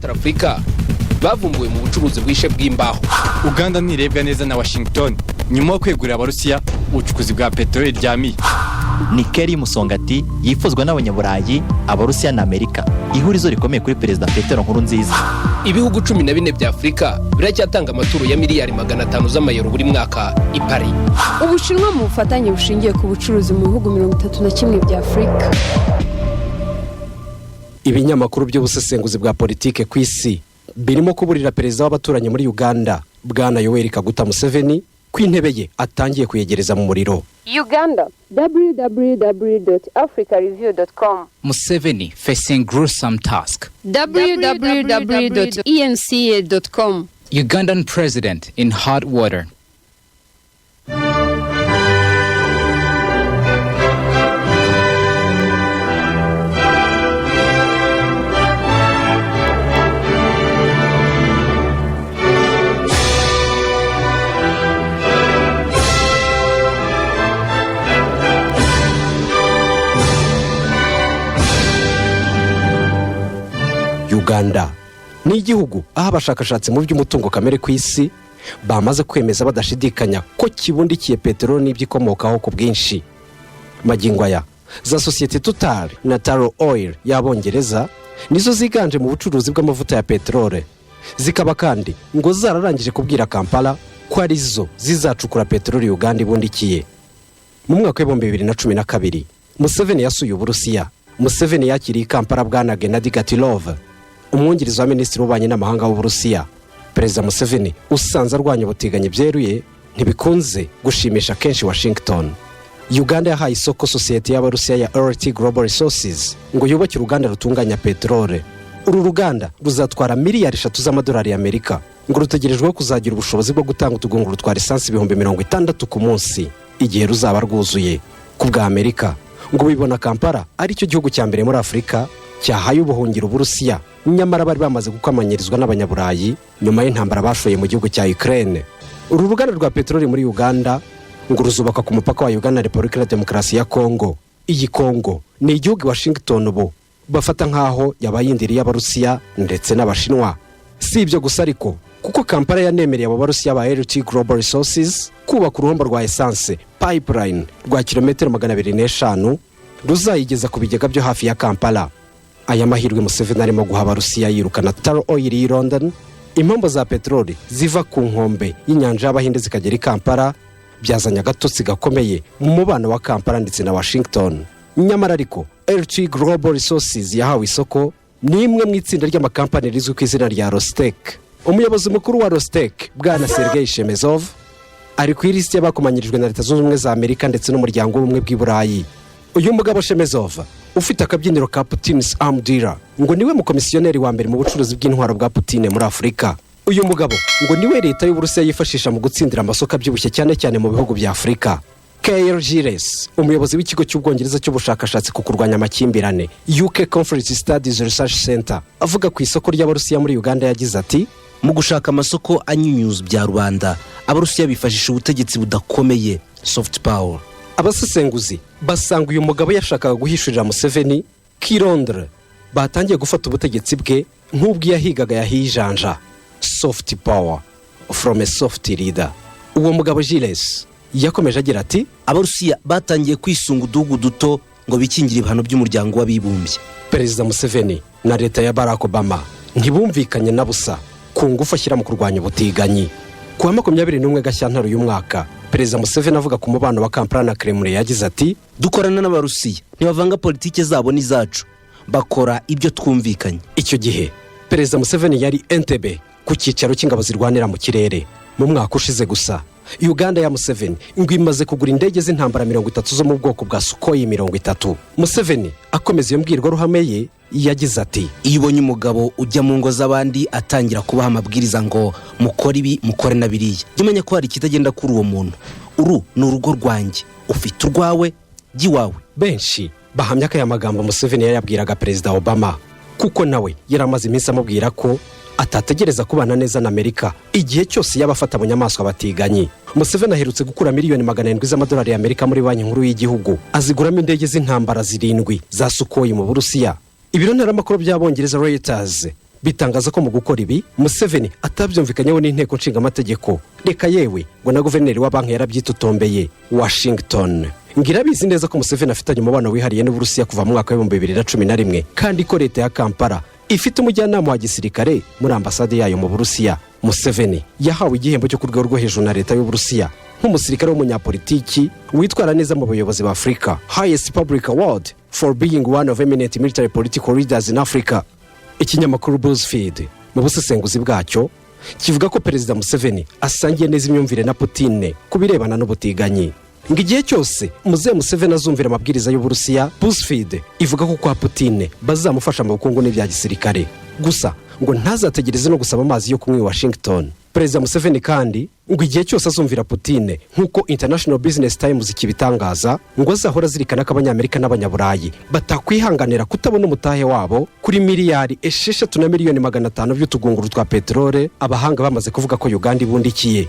Afurika bavumbuwe mu bucuruzi bwishe bw'imbaho. Uganda ntirebwa neza na Washington nyuma yo kwegurira Abarusiya ubucukuzi bwa peteroli ryamiye. Ni Kelly Musongati yifuzwa n'Abanyaburayi, Abarusiya na Amerika, ihurizo rikomeye kuri Perezida Petero Nkurunziza. Ibihugu 14 bya Afurika biracyatanga amaturo ya miliyari 500 z'amayero buri mwaka i Paris. Ubushinwa mu bufatanye bushingiye ku bucuruzi mu bihugu 31 bya Afurika. Ibinyamakuru by'ubusesenguzi bwa politike ku isi birimo kuburira perezida w'abaturanyi muri Uganda, Bwana Yoweri Kaguta Museveni, ko intebe ye atangiye kuyegereza mu muriro. Uganda, www.africareview.com. Museveni facing gruesome task. www.enca.com. Ugandan president in hot water. Uganda ni igihugu aho abashakashatsi mu by'umutungo kamere ku isi bamaze kwemeza badashidikanya ko kibundikiye peteroli n'ibyo ku bwinshi. Magingo aya, za sosiyete Total na Tullow Oil y'Abongereza nizo ziganje mu bucuruzi bw'amavuta ya peteroli, zikaba kandi ngo zararangije kubwira Kampala ko arizo zizacukura peteroli Uganda ibundikiye. Mu mwaka w'2012, Museveni yasuye Uburusiya. Museveni yakiriye i Kampala Bwana Gennady Gatilov, umwungirizi wa minisitiri w'ububanyi n'amahanga w'Uburusiya. Perezida Museveni, usanze arwanya ubutinganyi byeruye, ntibikunze gushimisha kenshi Washington. Uganda yahaye isoko sosiyete y'Abarusiya ya RT Global Resources ngo yubake uruganda rutunganya peteroli. Uru ruganda ruzatwara miliyari 3 z'amadolari y'Amerika, ngo rutegerejweho kuzagira ubushobozi bwo gutanga utugunguru twa lisansi 60,000 ku munsi igihe ruzaba rwuzuye. Ku bwa Amerika, ngo bibona Kampala aricyo gihugu cya mbere muri Afurika cyahaye ubuhungiro Uburusiya, nyamara bari bamaze gukomanyirizwa n'Abanyaburayi nyuma y'intambara bashoye mu gihugu cya Ukraine. Uru ruganda rwa peteroli muri Uganda ngo ruzubakwa ku mupaka wa Uganda na Repubulika ya Demokarasi ya Kongo. Iyi Kongo ni igihugu Washington ubu bafata nk'aho yabaye indiri y'Abarusiya ndetse n'Abashinwa. Si ibyo gusa ariko, kuko Kampala yanemereye abo Barusiya ba RT Global Resources kubaka uruhombo rwa esanse, pipeline, rwa kilometero 205 ruzayigeza ku bigega byo hafi ya Kampala. Aya mahirwe Museveni arimo guha Abarusiya yirukana Tullow Oil y'i London, impombo za peteroli ziva ku nkombe y'inyanja y'Abahinde zikagera i Kampala, byazanye agatotsi gakomeye mu mubano wa Kampala ndetse na Washington. Nyamara ariko, RT Global Resources yahawe isoko ni imwe mu itsinda ry'amakampani rizwi ku izina rya Rostec. Umuyobozi mukuru wa Rostec, Bwana Sergei Shemezov, ari ku ilisiti y'abakomanyirijwe na Leta Zunze Ubumwe za Amerika ndetse n'Umuryango w'Ubumwe bw'i Burayi. Uyu mugabo Shemezov, ufite akabyiniro ka Putin's Arms Dealer, ngo niwe mukomisiyoneri wa mbere mu bucuruzi bw'intwaro bwa Putine muri Afurika. Uyu mugabo ngo niwe leta y'Uburusiya yifashisha mu gutsindira amasoko abyibushye, cyane cyane mu bihugu bya Afurika. Keir Giles, umuyobozi w'ikigo cy'Ubwongereza cy'ubushakashatsi ku kurwanya amakimbirane, UK Conflict Studies Research Center, avuga ku isoko ry'Abarusiya muri Uganda yagize ati: Mu gushaka amasoko anyunyuza bya rubanda, Abarusiya bifashisha ubutegetsi budakomeye, soft power. Abasesenguzi basanga uyu mugabo yashakaga guhishurira Museveni ko i Londres batangiye gufata ubutegetsi bwe nk'ubwo yahigaga yahiye ijanja, soft power from a soft leader. Uwo mugabo Giles yakomeje agira ati: Abarusiya batangiye kwisunga uduhugu duto ngo bikingire ibihano by'Umuryango w'Abibumbye. Perezida Museveni na leta ya Barack Obama ntibumvikanye na busa ku ngufu ashyira mu kurwanya ubutinganyi. Ku wa 21 Gashyantare uyu mwaka, Perezida Museveni avuga ku mubano wa Kampala na Kremlin yagize ati: Dukorana n'Abarusiya, ntibavanga politiki zabo n'izacu, bakora ibyo twumvikanye. Icyo gihe Perezida Museveni yari Entebbe ku cyicaro cy'ingabo zirwanira mu kirere. Mu mwaka ushize gusa, Uganda ya Museveni ngo imaze kugura indege z'intambara 30 zo mu bwoko bwa Sukhoi 30. Museveni akomeza iyo mbwirwaruhame ye yagize ati: Iyo ubonye umugabo ujya mu ngo z'abandi atangira kubaha amabwiriza ngo mukore ibi, mukore na biriya, jya umenya ko hari ikitagenda kuri uwo muntu. Uru ni urugo rwanjye, ufite urwawe, jya iwawe. Benshi bahamya ko aya magambo Museveni yayabwiraga Perezida Obama, kuko nawe yari amaze iminsi amubwira ko atategereza kubana neza na Amerika igihe cyose yaba afata mu nyamaswa batiganye. Museveni aherutse gukura miliyoni 700 z'amadolari y'Amerika muri Banki Nkuru y'igihugu, aziguramo indege z'intambara zirindwi za Sukhoi mu Burusiya. Ibiro ntaramakuru by'Abongereza Reuters Bitangaza ko mu gukora ibi Museveni atabyumvikanyeho n'inteko nshingamategeko. Reka yewe, ngo na guverineri wa banki yarabyitotombeye. Washington ngo irabizi neza ko Museveni afitanye umubano wihariye n'Uburusiya kuva mu mwaka wa 2011, kandi ko leta ya Kampala ifite umujyanama wa gisirikare muri ambasade yayo mu Burusiya. Museveni yahawe igihembo cyo ku rwego rwo hejuru na leta y'Uburusiya nk'umusirikare w'umunyapolitiki witwara neza mu bayobozi ba Afurika, highest public award for being one of eminent military political leaders in Africa. Ikinyamakuru BuzzFeed mu busesenguzi bwacyo kivuga ko Perezida Museveni asangiye neza imyumvire na Putine ku birebana n'ubutinganyi. Ngo igihe cyose Muzehe Museveni azumvira amabwiriza y'Uburusiya, BuzzFeed ivuga ko kwa Putine bazamufasha mu bukungu n'ibya gisirikare. Gusa ngo ntazategereze no gusaba amazi yo kunywa i Washington. Perezida Museveni kandi ngo igihe cyose azumvira Putine, nk'uko International Business Times kibitangaza, ngo azahora azirikana ko Abanyamerika n'Abanyaburayi batakwihanganira kutabona umutahe wabo kuri miliyari 6 na miliyoni 500 by'utugunguru twa peteroli abahanga bamaze kuvuga ko Uganda ibundikiye.